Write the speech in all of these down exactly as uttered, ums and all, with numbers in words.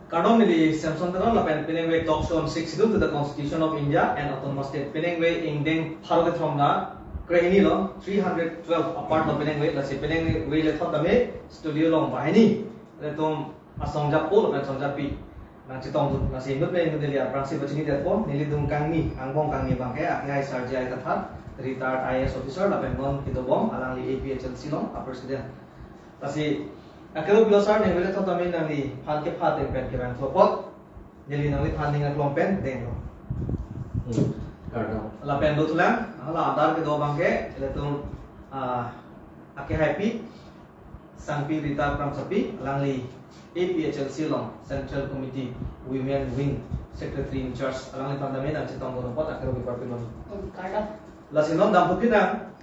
Kardom, neli Samson Teron lapen penang ave talk show on sixty-two to the Constitution of India and Autonomous State. Penang ave ingdeng pharo kethom na krehini lo, three hundred twelve apart lo penang ave, lasi penang ave le thot tame studio along banghini. Ilitum asong japo lapen asong japi nangchetongdun, lasi inut pen inut neli aphrangsi pachini detpo. Neli dung kangni, angbong kangni abangke Akehai Sarjai Kathar, retired I A S officer lapen non kedobom alangli A P H L C along a president. Lasi akerui pilo sir, neli ave le thot tame nangliphan kepha ateng pen kevang thopot. Neli nangliphan ning aklong pen denglo. Hmm. Kardom. Lapen dothulang, hala adar kedo abangke, ilitum, ah, Akehaipi Sangpi Rita Kramsapi, alangli A P H L C along Central Committee Women Wing Secretary in Charge, alangliphan tame nangchetongdun apot akerui parpinong. Hmm, kardom. Lasi non dampo pinang,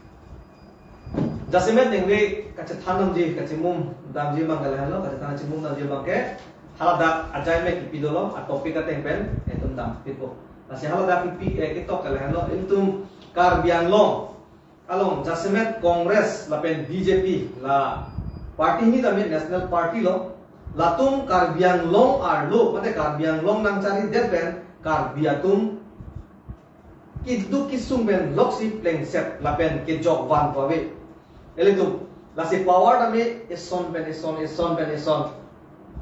jasemet ningve kachethan damji, kachimum damji abangke lahenlo, kachethan kachimum damji abangke, haladak ajai mek kipi dolo, a topic ateng pen itum dampipo. Lasi haladak kipi, eh, kitok ke lahenlo, ilitum Karbi Anglong along jasemet Congress lapen B J P la party hini tame national party lo, latum Karbi Anglong arlo, mate Karbi Anglong nangcharidet pen Karbi atum keduk kesung pen loksi plengset lapen kejok van pave. Ilitum, lasi power tame ison pen ison, ison pen ison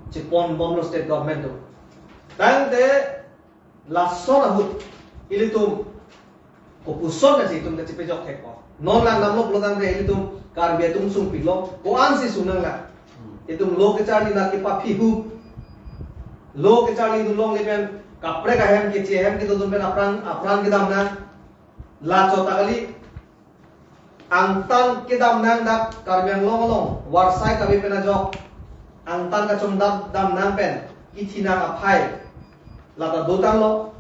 chepon bomlo state government atum. Tangte lason ahut ilitum kopuson nasi itum kachepejok thekpo. Non langdamlo pulo tangte ilitum Karbi atum sungpiklo, ko-ansi sung nanglang. Hmm. Itum lo kecharli na kepaphihu. Lo kecharlidun longle pen kaprek ahem, keche ahem kedodun pen apran, apran kedam nang. Lachot ta kali, angtan kedam nang dak Karbi Anglong along, varsai kave pen ajok angtan kachongdam, dam nang pen kithi nang aphai lata dotanglo.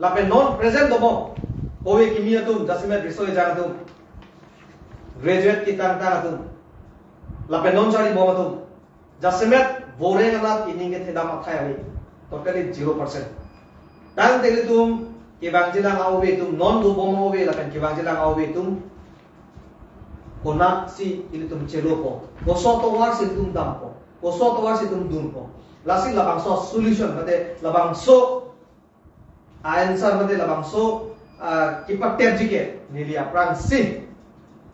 Lapen non present dobom, kove kimi atum, jasemet riso ejang atum, graduate ketangtang atum, lapen non charlibom atum, jasemet voreng anat ining kethedam athai ave, totally zero percent. Tangte ilitum kevangjilang a-ove atum, non dobom a-ove lapen kevangjilang a-ove atum, konatsi ilitum chelopo, koso atovarsi itum dampo, koso atovarsi itum dunpo. Lasi labangso solution mate labangso a-answer mate labangso, ah, kepatepji ke neli aphrangsi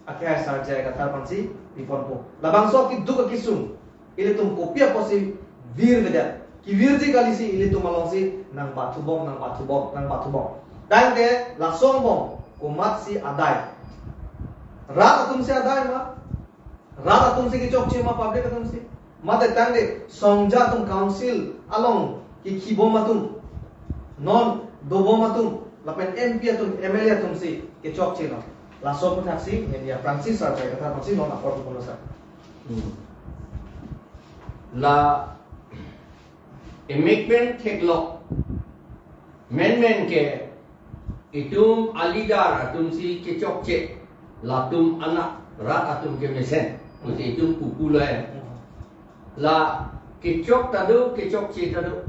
Akehai Sarjai Kathar aphansi piponpo. Labangso keduk kesung ilitum kopi apotsi virvedet, kevirji kalisi ilitum alongsi nangbathubom, nangbathubom, nangbathubom. Tangte lason bom komatsi adai? Rat atumsi adai ma? Rat atumsi kechokche ma public atumsi? Mate tangte songja atum council along kekhibom atum, non dobom atum, lapen M P atum, M L A atumsi kechokche lo? Laso aphuthaksi media aphrangsi Sarjai Kathar aphansi non apor pulo sir. Hmm. La emek pen theklok menmen ke itum a-leader atumsi kechokche, latum anak rat atum kemesen pusi itum pupu lo eh. La kechok ta do, kechokche ta do.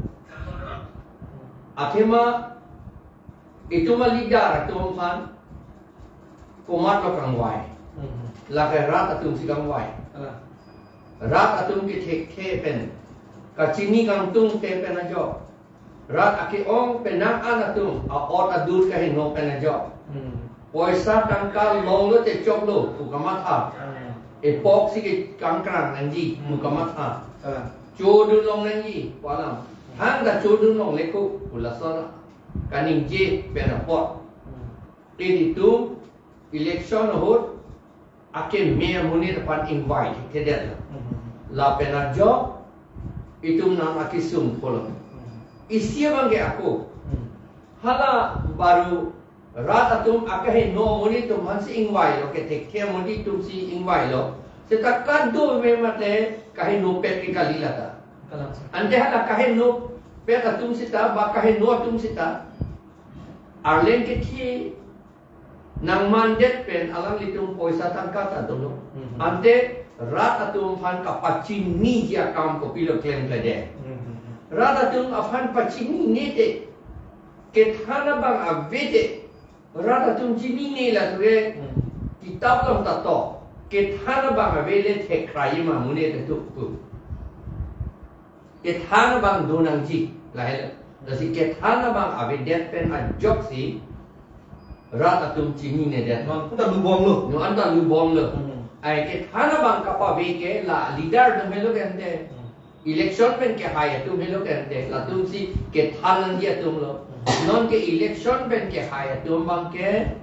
Athema itum a-leader atum aphan komatlo kangvai? Hmm. Lake rat atumsi kangvai. Ala. Rat atum kethekthe pen, kachini kangtungte pen ajok, rat ake-ong penang an atum a-ot adur kaheno pen ajok. Hmm. Poisa tangka longlote choklo pu kamatha. Hmm. Epoksi kekangkrang nangji pu kamatha. Hmm. Chodun long nangji pu alam. Hmm. Hangta chodun longle ko pu lason kaningje pen apot. Hmm. Ilitum election ahut akeme amonit aphan ingvai thekthe det lo. Hmm. Lapen ajok itum nang akesung pulo. Hmm. Isi abangke ako. Hmm. Hala baru rat atum akaheno amonit atum aphansi ingvailo, kethekthe amonit atumsi ingvailo. Seta kadokave mate kahenopet ke kali lata. Kalang sir. Ante hala kahenopet atum seta, ba kaheno atum seta, arleng kethi nangmandet pen alanglitum poisa tangka ta dolo. Mhm. Ante rat atum aphan kapachiniji akam kopilo klemkledet? Mhm. Rat atum aphan pachinine te, kethan abang ave te, rat atum chinine la ture, mhm, kitap along ta to, kethan abang ave le thekra-i ma amonit atum pu. Kethan abang do nangji, lahelo. Lasi kethan abang avedet pen ajoksi rat atum chininedet. Non anta lubomlo. Non anta lubomlo. Hmm. Ai kethan abang kapave ke la leader atum helo kente. Hmm. Election pen kehai atum helo kente. Latumsi kethan nangji atumlo. Hmm. Non ke election pen kehai atum abang ke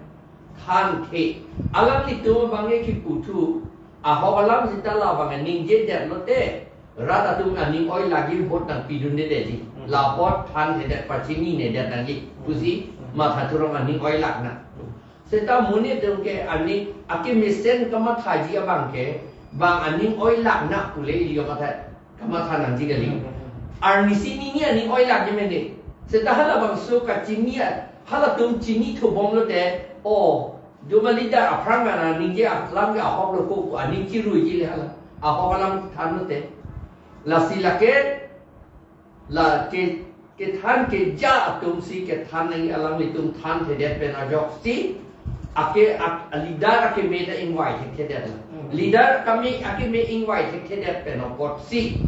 thanthe. Alanglitum abang ke kiputhu. Ahok alam seta labang ningjedet lote. Rat atum aning oilakji, vote nangpidunde detji. Hmm. La vote thanthedet, pachininedet nangji. Hmm. Pusi Hmm. matha thurong aning oilak nang. Hmm. Seta monit atum ke aning akemesen kamathaji abang ke, bang aning oilak nang pule ili kamatha, kamatha nangji kali. Hmm. Arnisi nini aning oilakji mene. Seta halabangso kachini a, halatum chinithubomlote, o, doma leader aphrang kana ningje alam ke ahoklo ko, aning chiruiji le hala. Ahok alam thanlote. Lasi lake, la ke, kethan keja atumsi kethan nangji, alanglitum thanthedet pen ajoksi, ake, ak-, leader akeme ta ingvai thekthedet. Hmm. Leader keme akeme ingvai thekthedet pen apotsi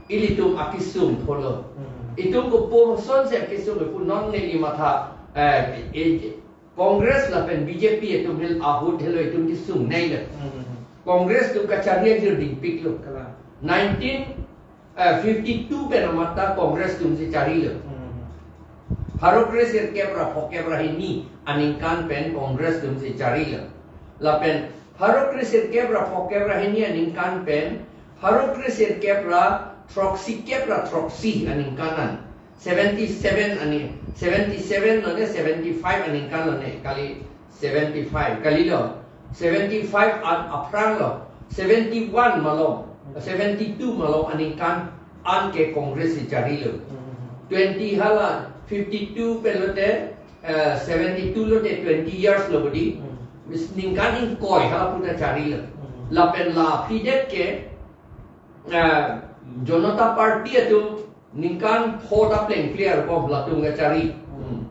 ilitum akesung pholo. Hmm. Itum kopuson si akesung pu, non neli matha, eh, eh, Congress lapen B J P atum hel ahut helo itum kesungneilo. Hmm. Congress atum kachari ajirdingpiklo. Kalang. Nineteen, eh, fifty-two pen amat ta Congress atumsi charilo. Hmm. Pharo kresirkep ra phokep ra hini aningkan pen Congress atumsi charilo. Lapen pharo kresirkep ra phokep ra hini aningkan pen pharo kresirkep ra throksikep ra throksi aningkan an. Seventy-seven ani, seventy-seven lone, seventy-five aningkan lone, kali seventy-five, kalilo. Seventy-five an aphranglo, seventy-one malom, seventy-two malom aningkan an ke Congress si charilo. Twenty hala, fifty-two pen lote, eh, seventy-two lote twenty years lo bodi. Bis ningkan ingkoi hala puta charilo. Lapen la aphidet ke, eh, Janata Party atum ningkan pho ta plengple arkom latum kachari. Hmm.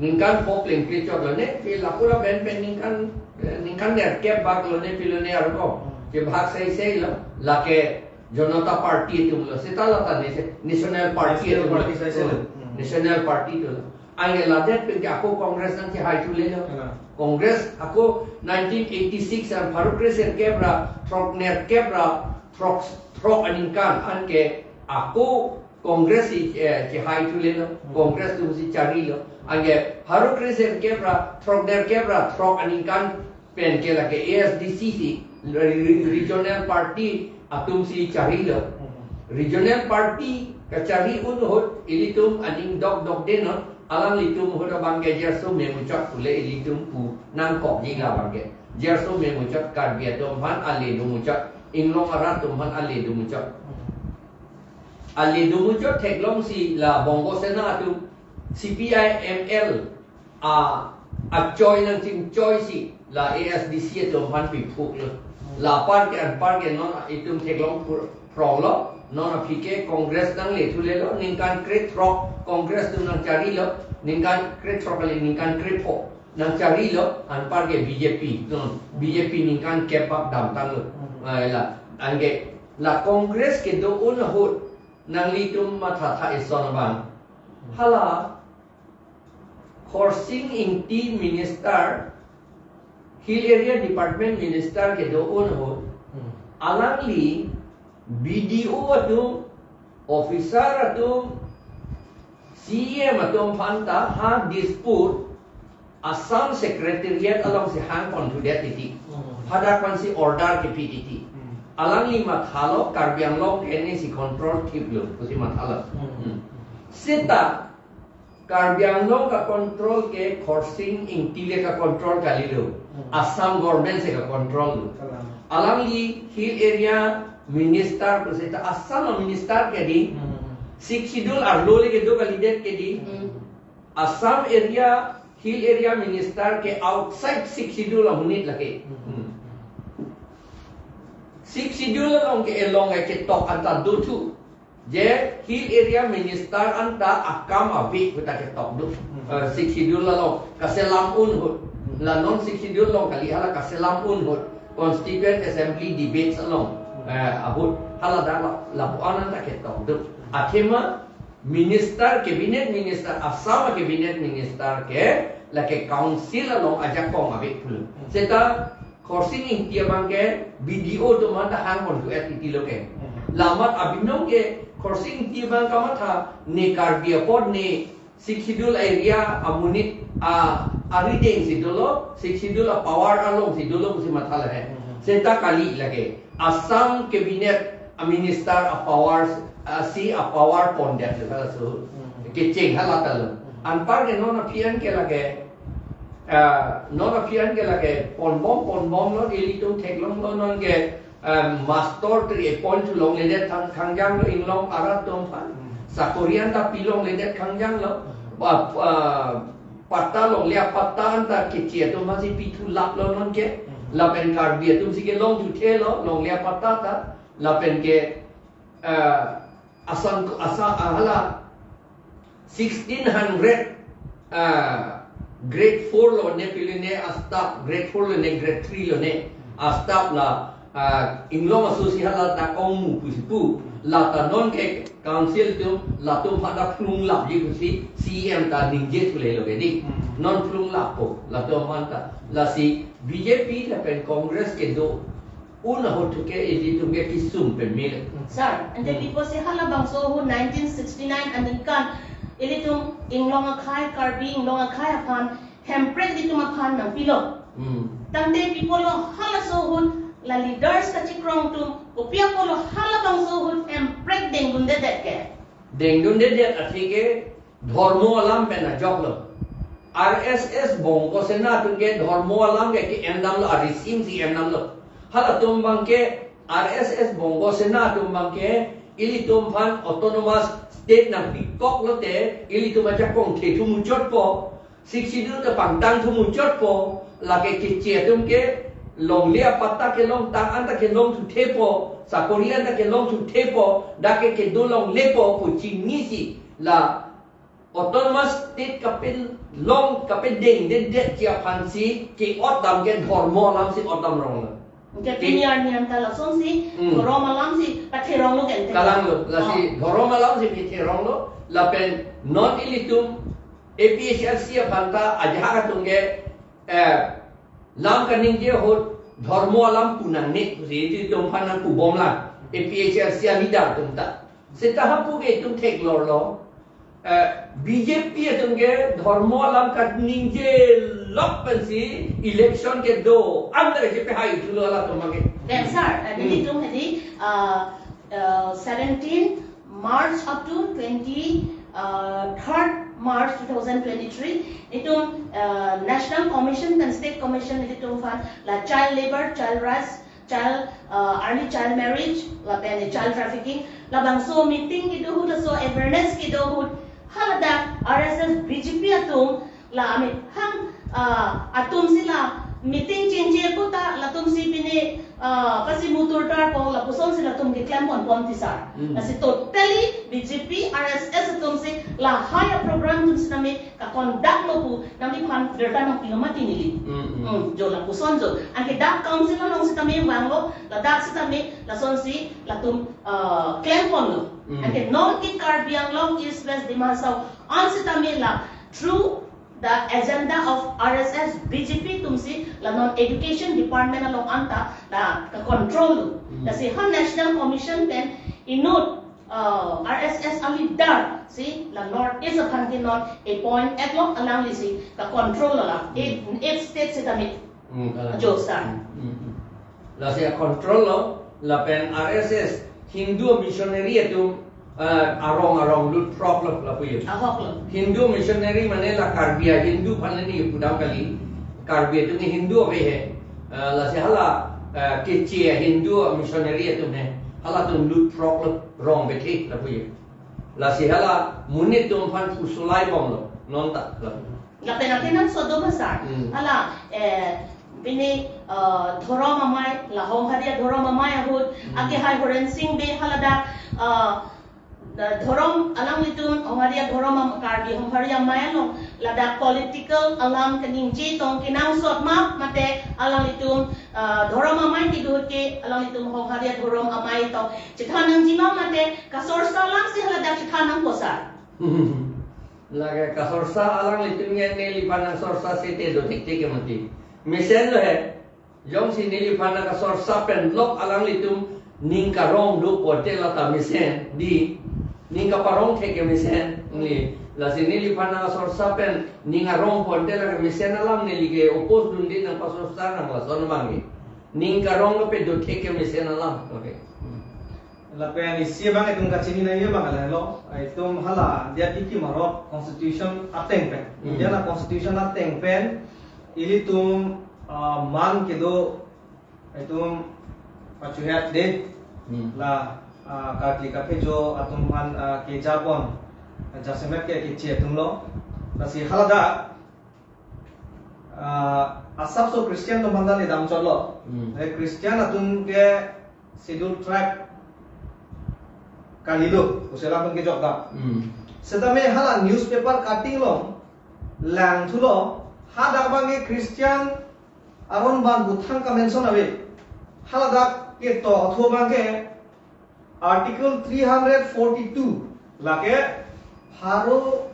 Ningkan pho plengple chot lone, phi lapu lapen pen ningkan, eh, ningkan nerkep bak lone phi lone arkom. Hmm. Kebak seiseilo, lake Janata Party atumlo. Seta lata nese-, National Party National atumlo. Party saiselo. Hmm. Hmm. National Party atumlo. Anke ladet pen ke ako Congress nangkehai thulelo. Hmm. Congress ako nineteen eighty-six an pharo kresirkep ra throknerkep ra throk, throk aningkan anke ako Congress si, eh, kehai thulelo, Hmm. Congress atumsi charilo. Anke pharo kresirkep ra throknerkep ra throk aningkan pen ke lake A S D C si, re-, re-, regional party atumsi charilo. Hmm. Regional party kachari un ahut ilitum aning dokdok deno, alanglitum ahut abang ke jerso memuchot pule ilitum pu nangkokji labang ke. Jerso memuchot Karbi atum aphan ale domuchot, inglong arat atum aphan ale domuchot. Hmm. Ale domuchot theklongsi la Bongo Sena atum C P I M L a, achoi nangchingchoisi la A S D C atum aphan piphuklo. Lapar ke anpar ke non itum theklong pur-, pronglo, non aphi ke Congress nangle thulelo, ningkan krethrok Congress atum nangcharilo, ningkan krethrok kali ningkan krepho nangcharilo, anpar ke B J P, non, B J P ningkan kep bak damtanglo. Hmm. Ai la, anke la Congress kedo un ahut nanglitum mathatha ison abang. Hala Khorsing Engti minister, Hill Area Department minister kedo un ahut. Hmm. Alangli B D O atum, officer atum, C E M atum aphan ta ha Dispur Assam Secretariat alongsi hangpon thudet titi. Hmm. Hadak aphansi order kepi titi. Hmm. Alangli mathalo Karbi Anglong ke nesi control thiplo pusi mathalo. Hmm. Hmm. Seta Karbi Anglong ka-control ke Khorsing Engti le ka-control kalilo. Hmm. Assam government si ka-control lo. Kalang. Alangli Hill Area Minister pu seta Assam Minister ke di. Hmm. Sixth Schedule arlo le kedo kalidet ke di. Hmm. Assam area, Hill Area Minister ke outside Sixth Schedule amonit lake. Hmm. Hmm. Sixth Schedule along ke elong ke ketok anta dothu. Je Hill Area Minister anta akam ave puta ketok do. Hmm. Eh, Sixth Schedule along kaselam un ahut. Hmm. La non Sixth Schedule along kali hala kaselam un ahut. Constituent Assembly debates along. Hmm. Eh, ahut. Hala dak la, lapu-an anta ketong do. Athema minister, cabinet minister, Assam cabinet minister ke lake council along ajakong ave pulo. Seta Khorsing Engti abang ke B D O atum anta hang kon tu et iti lo ke. Lamat abinong ke Khorsing Engti abang kamatha ne Karbi apot ne Sixth Schedule area amonit a, arideng si dolo, Sixth Schedule a power along si dolo pusi matha lahai. Mhm. Seta kali lake. Assam cabinet a minister a power, a si a power pondet le halaso. Mhm. Kecheng hala ta lo. Mhm. Anpar ke non aphi an ke lake, ah, non aphi an ke lake ponbom ponbom lo, ilitum theklong lo non ke, em, master tri appoint thu longledet khang, khangjang lo inglong arat atum aphan. Hmm. Sakori anta pi longledet khangjang lo. Hmm. Ba, ah, patta longle apatta anta keche atum aphansi pi thu lap lo non ke. Hmm. Lapen Karbi atum si kelong thuthe lo, longle apatta ta. Lapen ke, ah, asang, asa, ah, hala sixteen hundred, ah, grade four lo ne pili ne astap, grade four lo ne grade three lo ne astap la, ah, inglong aso si hala ta kong mu pusi pu. La ta non ke council atum, latum pada phlung lap ji pusi C E M ta ningje thule lo ke di. Hmm. Non phlung lap po, latum anta. Lasi B J P lapen Congress kedo un ahut thu ke ilitum ke kesung pen mil. Sir, ante Hmm. pipo si halabangso ahut nineteen sixty-nine aningkan ilitum inglong akhei, Karbi inglong akhei aphan Hemprek ilitum aphan nangpilo. Hmm. Tangte pipo lo halaso ahut la leaders kachikrong atum, kopi apot lo halabangso ahut Hemprek dengdundedet ke? Dengdundedet athe ke dhormo alam pen ajok lo. R S S Bongo Sena atum ke dhormo alam ke ke-endam lo, arisim si endam lo. Halatum abang ke R S S Bongo Sena atum abang ke ilitum aphan autonomous state nangpikok lote ilitum ajakong the thu muchot po, Sixth Schedule ta pangtang thu muchot po, lake keche atum ke longle apatta kelong tang anta kelong thuthe po, sakori anta kelong thuthe po, dak ke kedo longle po pu chinisi la autonomous state kapelong kapedengdedetji aphansi ke-otdam ke dhormo alam si otdam rong lo. Ke Ke- pini arni anta lasonsi Hmm. dhormo alam si patherong lo kente. Kalang lo, lasi Oh. dhormo alam si patherong lo, lapen non ilitum A P H L C aphan ta ajahak atum ke, eh, lam kaningje ahut dhormo alam pu nangne pusi ilitum aphan nangpubom la A P H L C a leader atum ta. Seta hapu ke itum theklor lo. Eh, B J P atum ke dhormo alam kaningje lok pensi election kedo anta ke pehai thulo halatum abang ke. Then, sir, uh, Hmm. nelitum hadi, uh, uh, seventeen March up to twenty, uh, third March two thousand twenty-three, itum, uh, National Commission and State Commission itum aphan la child labor, child rights, child, uh, early child marriage, lapen child trafficking, labangso meeting kedo ahut, laso awareness kedo ahut, haladak R S S B J P atum, la amethang, uh, atum si la meeting chingche kota, latum si pine, uh, pasi mutur tar po, lapuson si latum keklem ponpon ti sir. Hmm. Lasi totally B J P, R S S atum si lahai a program atum si nami kaconduct lo pu nangliphan birta nangpilo mati neli. Mm, mm. Mm, jo lapuson jo. Anke dak council along sitame vanglo, ladak sitame lasonsi latum, uh, klemponlo. Mm. Anke non ke Karbi Anglong, East West, Dima Hasao an sitame la through the agenda of R S S B J P atum si la non education department along anta la kacontrol lo. Mm. Lasi ha National Commission pen inut uh, R S S a leader si la North East aphan ke non appoint etlok alangli si kacontrol lo la. Hmm. Eight, eight states sitame. Hmm, kalang. Jo sir. Hmm, hmm, hmm. Lasi acontrol lo, lapen R S S Hindu missionary atum, eh, arong arong lut throk lo lapu yo. Ahok lo. Hindu missionary mane la Karbi a Hindu aphan ni pudam kali. Karbi atum ke Hindu ave he. Eh, lasi hala, eh, keche a Hindu missionary atum he. Halatum lut throk lo, rong bethe lapu yo. Lasi hala monit atum aphan pusulai bomlo, non ta lapu. Lapen akenan sodo besar. Hmm. Hala, eh, pine, eh, dhorom amei, la Honghari a dhorom amei ahut, Hmm. ake hai Horen Sing Bey haladak, eh, Dhorom alanglitum Honghari adhorom am-, Karbi Honghari amei along ladak political alam kaningje tong kenangsot ma mate alanglitum, ah, dhorom amei kedo ahut ke alanglitum Honghari adhorom amei tong chethan nangji ma mate kasorsa alam si haladak chethan nangpo sir? Lake kasorsa alanglitum ke neliphan nangsorsa site do thekthe ke mati. Mesen lo he. Jongsi neliphan nangkasorsa pen lok alanglitum ning karong do pote lata mesen di, ning kaparong thek ke mesen ni. Lasi neliphan nangkasorsa pen ning arong pote lake mesen alam neli ke oppose dunde, nangpasorsa nang lason abang ke. Ning karong lo pe do thek ke mesen alam. Okay. Lapen isi abang itum kachini nangji abang lahelo, itum hala dia tiki marot constitution ateng pen. Hmm. India a-constitution ateng pen ilitum, ah, man kedo itum pachuhet de. Hmm. La, ah, karkli kaphejo atum aphan, ah, kejapon jasemet ke keche atum lo. Lasi haladak, ah, asapso Christian atum aphan ta neli damchotlo. Hmm. Eh, Christian atum ke Scheduled Tribe kalilo, pusi alanglitum kejok dam. Hmm. Setame hala newspaper cutting along langthulo, hadak abang ke Christian aron ban buthang ka-mention ave. Haladak ketok athu abang ke Article three hundred forty-two, lake pharo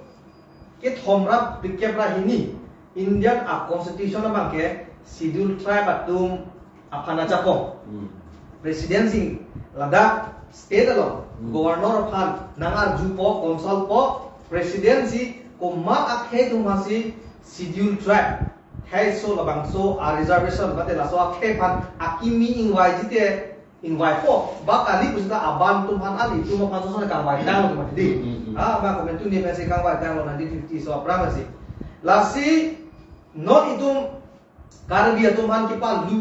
kethom ra phlikep ra hini Indian a-constitution abang ke Scheduled Tribe atum aphan achapon. Hmm. Presidency ladak state along, hmm, governor aphan nang-arjupo, consultpo, presidency komat akhei atum aphansi Scheduled Tribe, thaiso labangso a-reservation mate laso akhei aphan akimi ingvaiji te ingvaipo, ba kali pusita aban atum aphan, alitum aphan soson kangvaitanglo mati di. Hmm, hmm, hmm. Ah, ma komantu ni pensi kangvaitanglo nineteen fifty so aphrang si. Lasi non itum Karbi atum aphan kepalu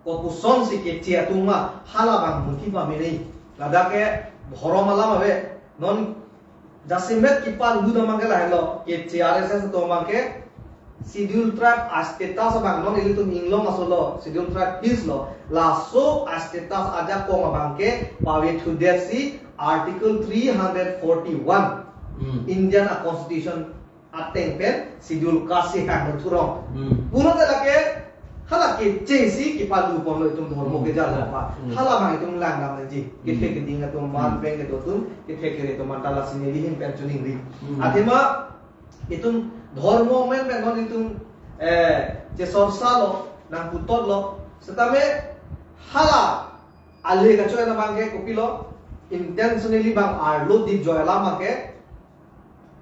kopusonsi keche atum ma, hala abang mungkin pamenei. Ladak ke dhorom alam ave. Non jasemet kepalu dam abang ke lahelo, keche R S S atum abang ke Scheduled Tribe a-status abang, non ilitum inglong aso lo, Scheduled Tribe Hills lo, laso a-status ajakong abang ke pavethudet si Article three hundred forty-one, hmm, Indian a-constitution ateng pen Scheduled Caste si hang thurong. Hmm. Pulote lake hala keche si kepalu ponlo itum dhorom, hmm, kejalo pa. Hmm. Hala abang itum langdam nangji. Kethe, hmm, keding atum man, hmm, pen kedo atum, kethe kere atum man ta lasi neli ahin pen choningri. Hmm. Athema itum dhorom amen pen non itum, eh, chesorsa lo, nangputotlo. Setame hala ale kachoyan abang ke kopilo, intentionally abang arlo dip joi alam abang ke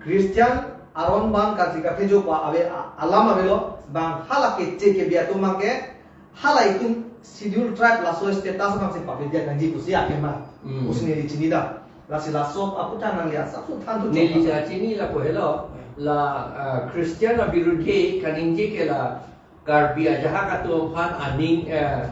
Christian aron ban karkli kaphejo pa ave a-, alam avelo, bang hala keche kebi atum abang ke hala itum Scheduled Tribe laso status abang si pavedet nangji pusi akema. Hmm. Pusi neli chinidam. Lasi laso aputhak nangli asapso than thu neli chok. Ja chini lapu helo, la, ah, Christian abirudhi kaningje ke la Karbi ajahak atum aphan aning, eh,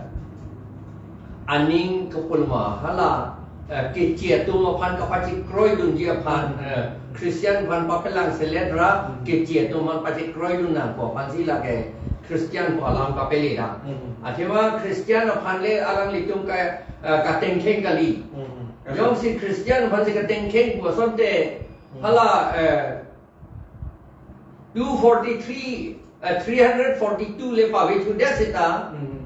aning kopulma hala, eh, keche atum aphan kapachekroi dunji aphan, eh, Christian aphan papelang selet ra, hmm, keche atum aphan pachekroi dun nangpo aphansi lake Christian pu alam kapele ra. Hmm. Athema Christian aphan le alanglitum ka, eh, katengkheng kali. Hmm. Jongsi Christian aphansi katengkheng pu asonte, hmm, hala, eh, two forty-three, eh, three hundred forty-two le pavethudet seta, hmm,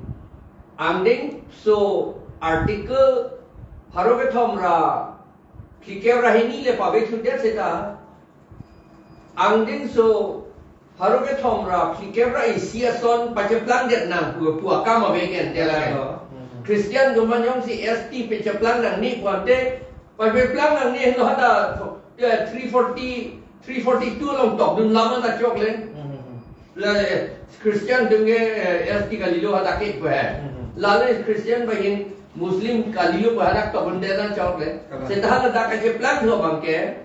angdengso Article pharo kethom ra phlikep ra hini le pavethudet seta, angdengso pharo kethom ra phlikep ra isi ason pacheplangdet nang pu, pu akam ave ke ante lake. Hmm. Christian atum aphan jongsi S T pacheplang nangne pu ante, pacheplang nangne lo hadak, eh, three forty, three forty-two along tokdun alam ta chokle. Hmm, hmm, hmm. La, eh, Christian atum ke, eh, S T kalilo hadak ke pu he. Hmm, hmm. Lale Christian ahin Muslim kalilo pu hadak tokdunde ta chokle. Kalang. Seta hala dak kacheplang lo abang ke,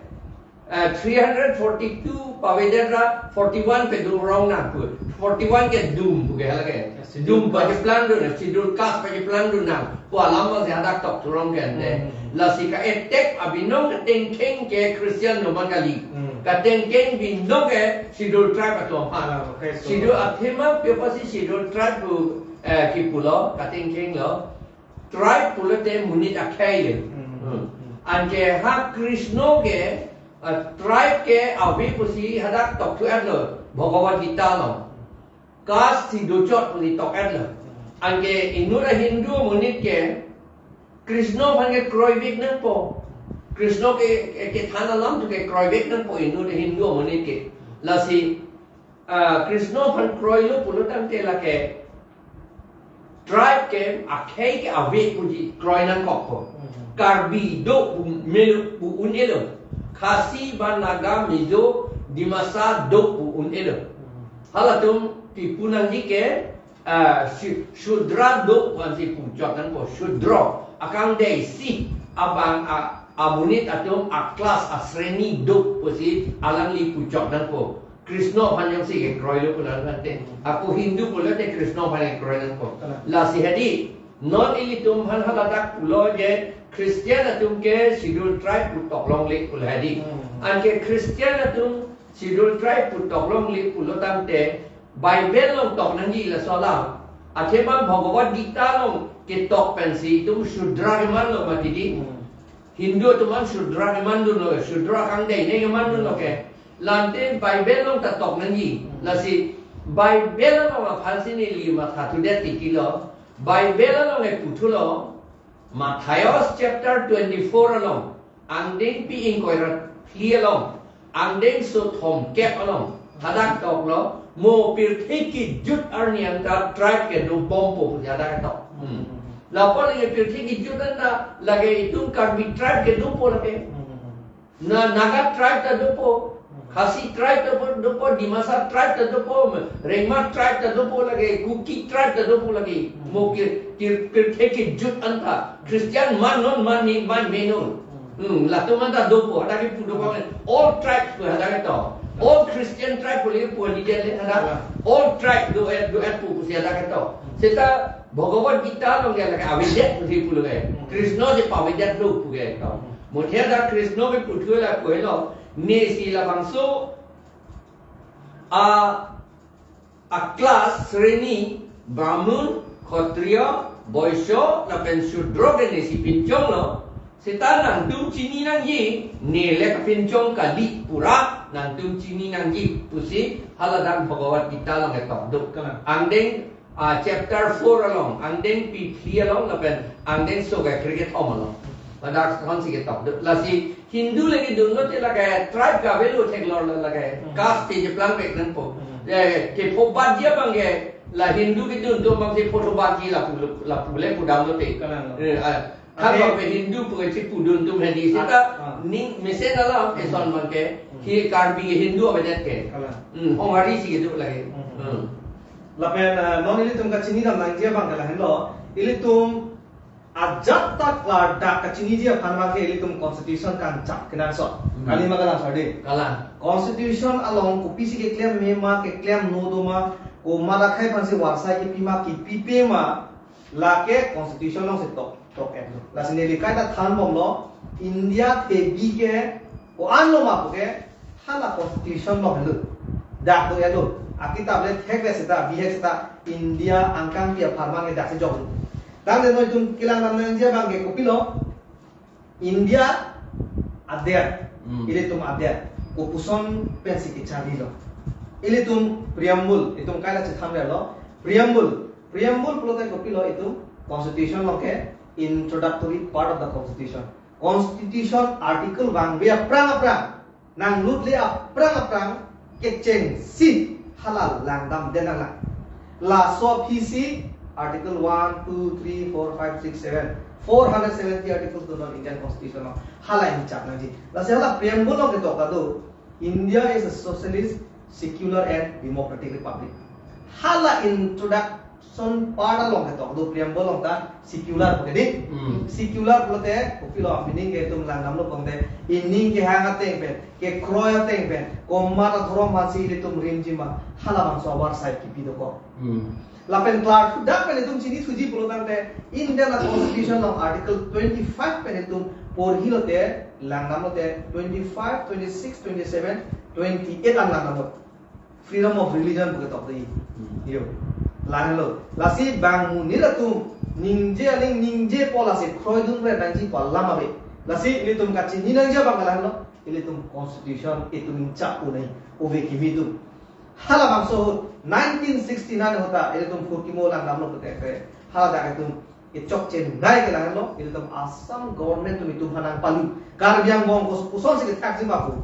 eh, three hundred forty-two pavedet ra forty-one pedun rong nang pu. Forty-one ke dum pu ke hala ke. Yes, dum Scheduled Caste. Pacheplang dun, Scheduled Caste pacheplang dun nang pu alam abang si hadak tok thurong ke ante. Hmm. Lasi ka-attack abinong katengkheng ke Christian atum aphan kali. Hmm. Katengkheng binong ke Scheduled Tribe atum aphan. Ah, okay, so Scheduled athema pi apotsi Scheduled Tribe pu, eh, kipulo, katengkheng lo. Tribe pulote monit akhei le. Hmm. Hmm. Hmm. Anke ha Krishna ke, uh, tribe ke ave pusi hadak tokthu-etlo Bhagavad Gita along. Caste si dochot pusi tok-etlo. Anke inut a Hindu amonit ke Krishna aphan ke kroivek nangpo. Krishna ke, ke, kethan alam atum ke kroivek nangpo inut a Hindu amonit ke. Lasi, ah, Krishna aphan kroilo pulo tangte lake tribe ke akhei ke ave puji kroi nangkokpo. Hmm. Karbi do pu melo pu un-elo. Khasi ba Naga, Mizo, Dimasa do pu un-elo. Hmm. Halatum kipu nangji ke, ah, Shu-, Shudra do pu ansi puchot nangpo. Shudra, akangdei si abang a, amonit atum a class a sreni do pusi alangli puchot nangpo. Krishna aphan jongsi kekroilo pulo tangte. Ako Hindu pulote Krishna aphan kekroi nangpo. Kalang. Lasi hedi, non ilitum aphan haladak pulo je Christian atum ke Scheduled Tribe pu toklongle pulo hedi. Hmm. Anke Christian atum Scheduled Tribe pu toklongle pulo tangte Bible along tok nangji laso alam. Athema Bhagavad Gita along ketok pensi itum Shudra kemanlo mati di. Hmm. Hindu atum an Shudra kemandunlo, Shudra akangdei ne kemandunlo ke. Lante Bible along ta tok nangji. Lasi Bible along aphansi neli mathathudet tikilo. Bible along e puthulo. Matthias chapter twenty-four along, angdengpi ingkoi ra phli along, angdengso thomkep along hadak toklo, mo pirthe kejut arni anta tribe kedobompo pusi hadak tok. Hmm. Lapu lake pirthe kejut anta lake itum Karbi tribe kedopo lake. Hmm. Na Naga tribe ta dopo, Khasi tribe ta dopo, dopo, Dimasa tribe ta dopo, Rengma tribe ta dopo lake, Kuki tribe ta dopo lake. Hmm. Mo kir, kir, pirthe kejut anta Christian man non man ni man menon. Hmm, latum anta dopo, hadak kipu dopo. All tribes pu hadak ketok. All Christian tribe pu le pu di le hadak. All tribe do-et, do-et pu pusi hadak ketok. Seta Bhagavad Gita along ke lake avedet pusi pulo ke. Krishna si pavedetlo pu ketok. Muthe hadak Krishna ke puthu la pulo. Nesi labangso a a class sreni, Brahmun, Kshatriya, Vaishya, lapen Shudra ke nesi pinchonglo. Seta nangtum chini nangji, ne le kapinchong kali pura, nangtum chini nangji pusi haladak Bhagavad Gita along ketok do. Kalang. Angdeng, ah, chapter four along, angdengpi phli along, lapen angdengso kre kethom along. Ladak konsi ketok do. Lasi Hindu le kedunlo te lake tribe ke avelo theklorlo lake. Hmm. Caste te cheplang pek nangpo. Hmm. Eh, kephobatji abang ke la Hindu kedun atum abangsi phobatji lapu, lapu le pudamlo te. Kalang. Eh, ah, than abang ke Hindu pu kachipudun atum hedi. Seta, ah, ning mesen alam, hmm, eson abang ke. Hmm. Hi Karbi Hindu avedet ke. Kalang. Hmm, Honghari si kedo lake. Hmm. Hmm. Lapen, ah, non ilitum kachinidam nangji abang ke lahenlo. Ilitum ajat ta klardak kachiniji aphan abang ke ilitum constitution kanchap kenangsot. Hmm. Kali ma kalang sir di? Kalang. Constitution along kopisi keklem mema, keklemno doma, komat akhei aphansi varsai kipi ma, kipipe ma, lake constitution alongsi tok, tok-etlo. Lasi neli kaita thanbomlo, India thebi ke ko-anlo ma pu ke, hala constitution along helo. Dak do-etlo. Akitap le thekre seta, bihek seta, India angkangpi apharman ke daksi joklo. Tangte non itum kelang damnangji abang ke kopilo, India adet, hmm, ilitum adet, kopuson pensi kecharlilo. Ilitum preamble, itum kaita chethan relo. Preamble, preamble pulote kopilo itum constitution along ke introductory part of the constitution. Constitution article vangve aphrang aphrang, nanglut le aphrang aphrang kechengsi hala langdamde nanglang. Laso aphisi article one, two, three, four, five, six, seven, four hundred seventy articles do non Indian Constitution along hala ingchap nangji. Lasi hala preamble along ketok kado, India is a socialist, secular and democratic republic. Hala introduction part along ketok do, preamble along ta secular pu ke di. Hmm. Secular pulote kopilo meaning ke itum langdamlo pangde, ining kehang ateng pen, kekroi ateng pen, komat adhorom aphansi ilitum rimji ma, halabangso avarsai kipi dokok. Hmm. Lapen klardak pen itum chinithuji pulo tangte Indian a constitution along article twenty-five pen itum porhilote, langdamlote twenty-five, twenty-six, twenty-seven, twenty-eight an langdamlo. Freedom of religion pu ketok dei. Hmm. Yo. Lahenlo. Lasi bang monit atum ningje aling ningjepo lasi kroidunre nangji pu alam ave. Lasi ilitum kachini nangji abang ke lahenlo, ilitum constitution itum ingchak unai, ove kimi atum. Halabangso ahut nineteen sixty-nine ahut ta ilitum phurkimo langdamlo pulote, haladak itum kechokche ngai ke lahenlo, ilitum Assam government atum itum aphan nangpalu. Karbi angbong kopuson si kethakji ma pu.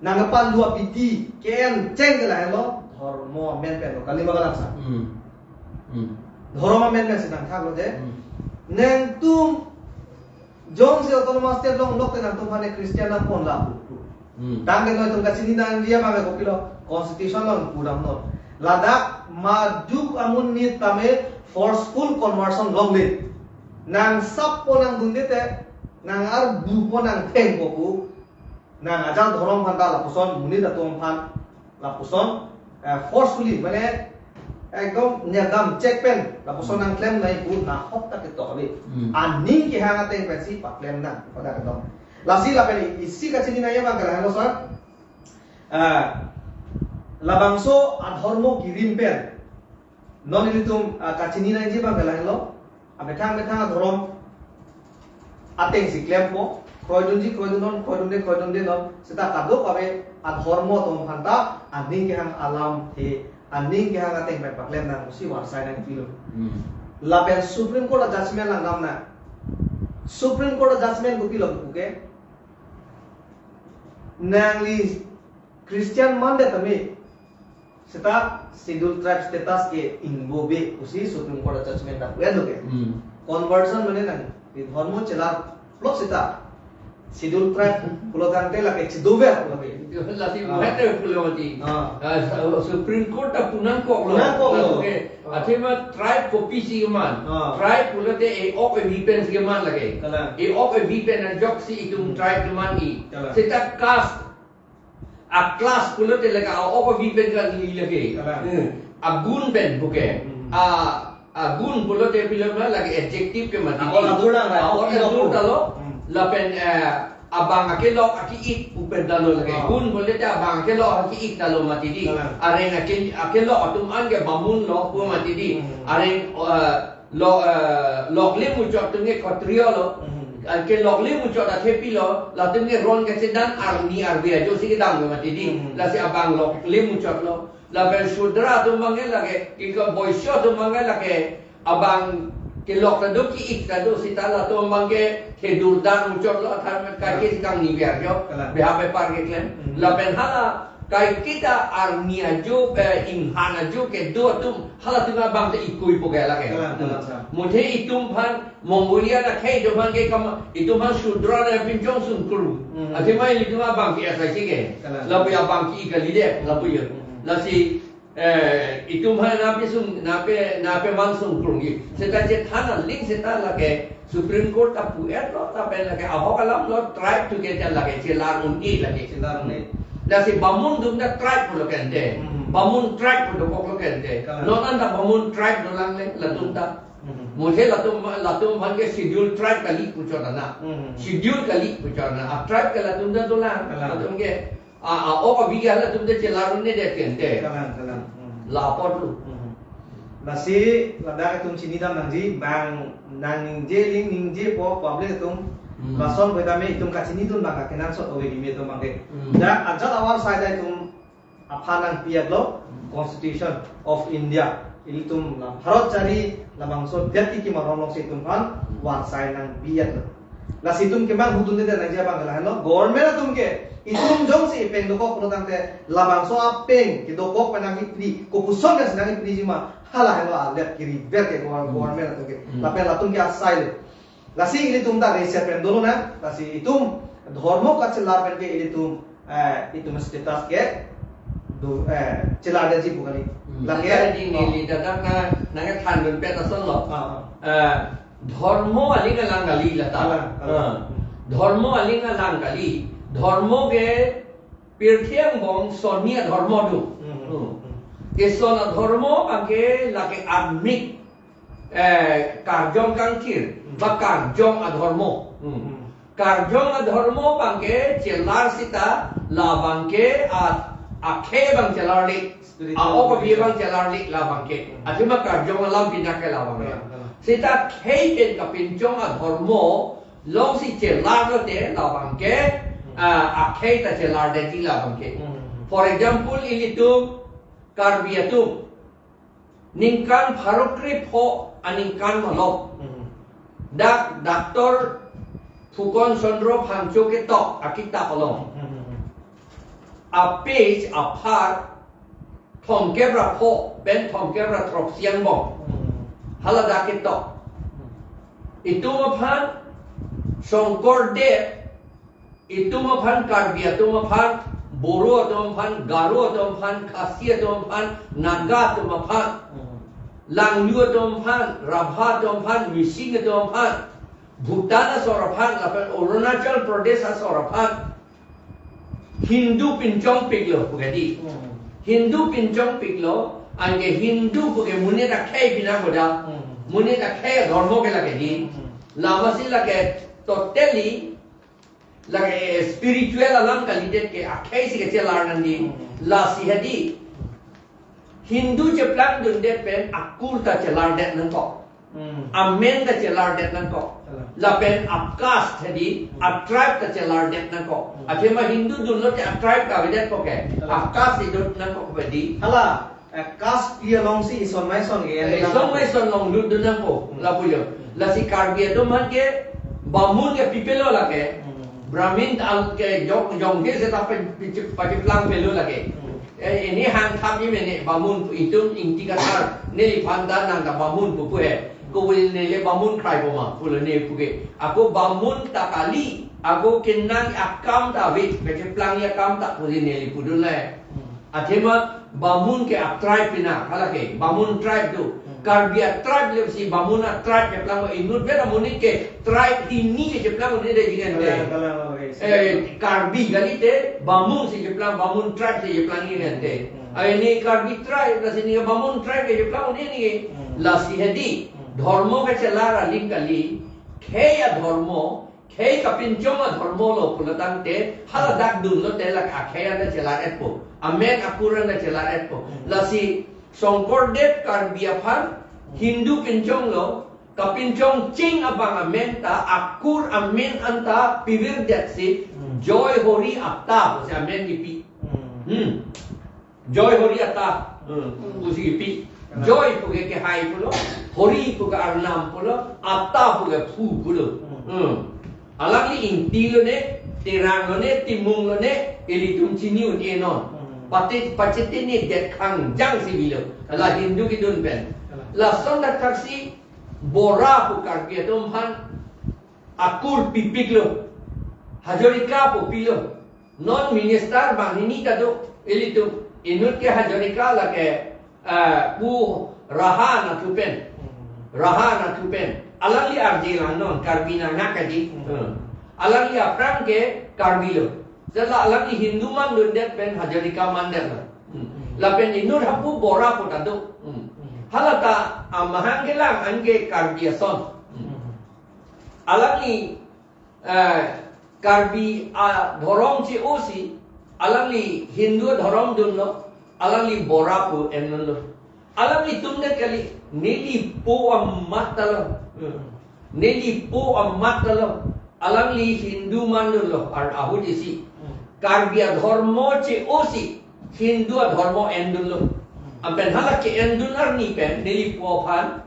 Nangpalu abidi ke-en cheng ke lahenlo, dhormo amen penlo, kali ma kalang sir? Hmm. Hmm. Dhormo amen pen si nangthaklo de. Hmm. Nangtum jongsi autonomous state longlok te nangtum aphan Christian nangpon la pu. Hmm. Tangte noi itum kachini nangji abang ke kopilo, constitution along pudamnon. Ladak majuk amonit tame forceful conversion longle. Nang sappo nangdunde te, nang arbupo nangthengpo pu. Nang ajat dhorom aphan ta lapuson, monit atum aphan lapuson, eh, forcefully, mane ekdom nyadam chek pen lapuson nangklem nai pu nahok ta ketok ave. Hmm. Aning kehang ateng pensi paklem nang pada ketok. Lasi lapen isi kachini nangji abang ke lahenlo sir. Ah, labangso adhormo kirim pen non ilitum, ah, kachini nangji abang ke lahenlo. Amethang methang adhorom ateng si klempo, kroidunji kroidunnon, kroidunde kroidundenon, seta kadokave adhormo atum aphan ta aning kehang alamthe, aning kehang ateng pen paklem nang pusi varsai nangpilo. Hmm. Lapen Supreme Court a-judgment langdam nang. Supreme Court a-judgment kopilo pu ke, nangli Christian mandet tame seta Scheduled Tribe status ke ingbo ave pusi Supreme Court a-judgment ta pu-etlo ke. Hmm. Conversion mane nang, e, dhormo chelar plot seta Scheduled Tribe pulo tangte lake chedover pulo ke. Lasi, ah, buhete pulo mati. Ah. Ah, Supreme Court ta pu nangkoklo. Pu nangkoklo. Lake, ah, athema tribe kopisi keman. Ah. Tribe pulote e-ok evi pensi keman lake. Kalang. E-ok evi pen ajoksi itum, hmm, tribe keman-i. Kalang. Seta caste, a-class pulote lake a-ok evi pen kali lake. Kalang. Hmm. Agun pen pu ke. Hmm. A, agun pulote pilo ma lake adjective ke mati. A-or adur nang, a-or adur ta lo. Hmm. Lapen, eh, abang akelok ake-ik pu pen ta lo lake. Oh. Gun pulote abang akelok ake-ik ta lo mati di. Kalang. Areng ake, akelok atum an ke bamun lo pu mati di. Hmm. Areng, eh, lo, eh, loklim muchot atum ke Khatriya lo. Hmm. Anke loklim muchot athepi lo, latum ke ron kachedan arni arve ajoksi kedam ke mati di. Hmm. Lasi abang loklim muchot lo. Lapen Shudra atum abang ke lake, ika Vaishya atum abang ke lake, abang kelok ta do, ke-ik ta do, seta latum abang ke thedur dar muchot lo, athar kaike, kalang, si kangni biar jo. Kalang. Beha bepar keklem. Hmm. Lapen hala kaike ta arni ajo, eh, inghan ajo kedo atum, halatum abang ta ikui po ke lake. Kalang, kalang, sir. Muthe itum aphan Mongolia akhei atum aphan ke kam, itum aphan Shudra nangpinchong sungkrung. Hmm. Athema ilitum abang ke asai si ke. Kalang. Lapu abang ke-ik kali de, lapu ya. Hmm. Lasi, eh, itum aphan nangpi sung, nangpi, nangpiman sungkrung-i. Seta chethan aling seta lake Supreme Court ta pu-etlo, lapen lake ahok alam lo, tribe atum ke ta lake chelar un-e lake. Chelar un-e. Lasi bamun atum ta tribe pulo ke ante. Hmm. Bamun tribe pu dokoklo ke ante. Kalang. Non anta bamun tribe dolang le, latum ta. Hmm. Muthe latum, latum aphan ke Scheduled Tribe kali puchot ana. Hmm. Schedule kali puchot ana. A-tribe ke latum ta dolang. Kalang. Latum ke, a, a-ok avi ke latum ta chelar un-e det ke ante. Kalang, kalang. Hmm. Lapu tu. Hmm. Lasi ladak itum chinidam nangji, bang nang ningje aling ningjepo public atum. Hmm. Lason pu tame itum kachinidun abang ke kenangsot ove kimi atum abang ke. Hmm. Dak ajat avarsai ta itum aphan nangpi-etlo, Constitution of India. Ilitum la Bharat chari labangso det kekim aron alongsi itum aphan varsai nangpi-etlo. Lasi itum kemang hudunde nangji abang ke lahenlo, government atum ke itum jongsi ipeng dokok pulo tangte labangso apeng kedokok pen nangkipri, kopuson ke nangkipriji ma, hala henlo alet kiriver ke govern-, Hmm. government atum ke. Hmm. Lapen latum ke asai lo. Lasi ilitum ta reset pen dolo na, lasi itum dhormo kachelar pen ke ilitum, eh, itum status ke do, eh, chelar detji pu kali. Hmm. Lake, chelar detji, oh, neli ladak na, nangkethan dun pen asonlo. Ah, ah. Eh, dhormo aling alang kali lata. Alang, alang. Ah. Dhormo aling alang kali. Dhormo ke pirthe angbong sonni adhormo do. Hmm. Hmm. Ke son adhormo abang ke lake armik eh, karjong kangthir, Hmm. ba karjong adhormo. Hmm. Hmm. Karjong adhormo abang ke chelar seta labang ke a, akhei abang chelar le. Spiritual a-ok avi education. Abang chelar le labang ke. Hmm. Athema karjong alam pinake labang ke. Hmm. Seta khei pen kapinchong adhormo Longsi chelar lote labang ke, ah, akhei ta chelar detji labang ke. Hmm. For example, ilitum Karbi atum ningkan pharo krepho aningkan malom. Hmm. Dak Doctor Phukan Chandra Phangcho ketok akitap along. Hmm. A page aphar thomkep ra pho pen thomkep ra throksi angbong. Hmm. Hala dak ketok. Hmm. Itum aphan Shongkordev, itum aphan Karbi atum aphan, Boro atum aphan, Garo atum aphan, Khasi atum aphan, Naga atum aphan, Hmm. Langyu atum aphan, Rabha atum aphan, Mising atum aphan, Bhutan asor aphan, lapen Arunachal Pradesh asor aphan Hindu pinchongpiklo pu ke dei. Hmm. Hindu pinchongpiklo, anke Hindu pu ke monit akhei pinang boda. Hmm. Monit akhei adhormo ke lake dei. Hmm. Lasi lake totally, lake spiritual alam kalidet ke akhei si kachelar nang dei. Hmm. Lasi ha dei. Hindu cheplangdundet pen akur ta chelardet nangkok. Hmm. Amen ta chelardet nangkok. Chelar. Lapen a caste ha dei, Hmm. a tribe ta chelardet nangkok. Hmm. Athema Hindu dunlote a tribe ta avedetpo ke. Chelar. A caste idun nangkok pu dei. Hala, eh, caste pi alongsi ison ma ison ke, Eh, ison ma ison along dundun nangpo, Hmm. lapu jo. Hmm. Lasi Karbi atum aphan ke Bamun ke pipelo lake. Hmm. Brahmin al ke jong, jongke seta pe, pe, pacheplangpelo lake. Hmm. Eh, ini hang thap ni mene Bamun itum Ingti Kathar neliphan ta nang ta Bamun pupu he. Ko buli neli Bamun krai poma pulo ne puke. Ako Bamun ta kali, ako kenang akam ta ave, kacheplang akam ta pusi neli pudun le. Hmm. Athema Bamun ke a tribe pina, hala ke Bamun tribe do. Hmm. Karbi a tribe le si Bamun a tribe keplang inut bera monit ke tribe hini kecheplang ne de jingen de. Kalang, kalang, kalang, kalang. Eh, Karbi kalite, Bamun si cheplang, Bamun tribe si cheplang ni nente. Hmm. Ai ni Karbi tribe, lasi ni Bamun tribe ke cheplang ni ni. Hmm. Lasi ha dei, Hmm. dhormo kachelar aling kali, khei adhormo, khei kapinchong adhormo lo pulo tangte, hala dak dunlote lake akhei anta chelar-etpo. Amen akur anta chelar-etpo. Hmm. Lasi Shongkordev Karbi aphan, Hindu pinchonglo, kapinchong ching abang amen ta, akur amen anta pivirdet si, Hmm. Joy Hori Atta pusi amen kipi. Hmm. Hmm. Joy Hori Atta. Hmm. Hmm. Pusi kipi. Hmm. Joy puke kehai pulo, Hori puke arnam pulo, Atta puke phu pulo. Hmm. Hmm. Alangli Ingti lone, Terang lone, Timung lone, ilitum chini un-e non. Hmm. Pate, pachete ne det khangjang si bilo. La Hindu kidun pen. Hmm. Lason dak thaksi Bora pu Karbi atum aphan akur pipiklo. Hazarika pu pilo. Non minister banghini ta do ilitum. Inut ke Hazarika lake, eh, pu Raha anatthu pen. Hmm. Raha anatthu pen. Alangli arje lang non Karbi nang nak kaji. Hmm. Hmm. Alangli aphrang ke Karbi lo. Sela alangli Hindu mandundet pen Hazarika mandet lo. Hmm. Hmm. Lapen inut hapu Bora pu ta do. Hmm. Hmm. Hala ta amahang kelang anke Karbi ason. Hmm. Hmm. Alangli, eh, Karbi adhorom che-o si, alangli Hindu adhorom dunlo, alangli Bora pu endunlo. Alanglitum det kali, neli po amat ta lo. Hmm. Neli po amat ta lo. Alangli Hindu mandunlo, ar ahut isi. Hmm. Karbi adhormo che-o si, Hindu adhormo endunlo. Hmm. Anpen hala ke-endun arni pen, neli po aphan,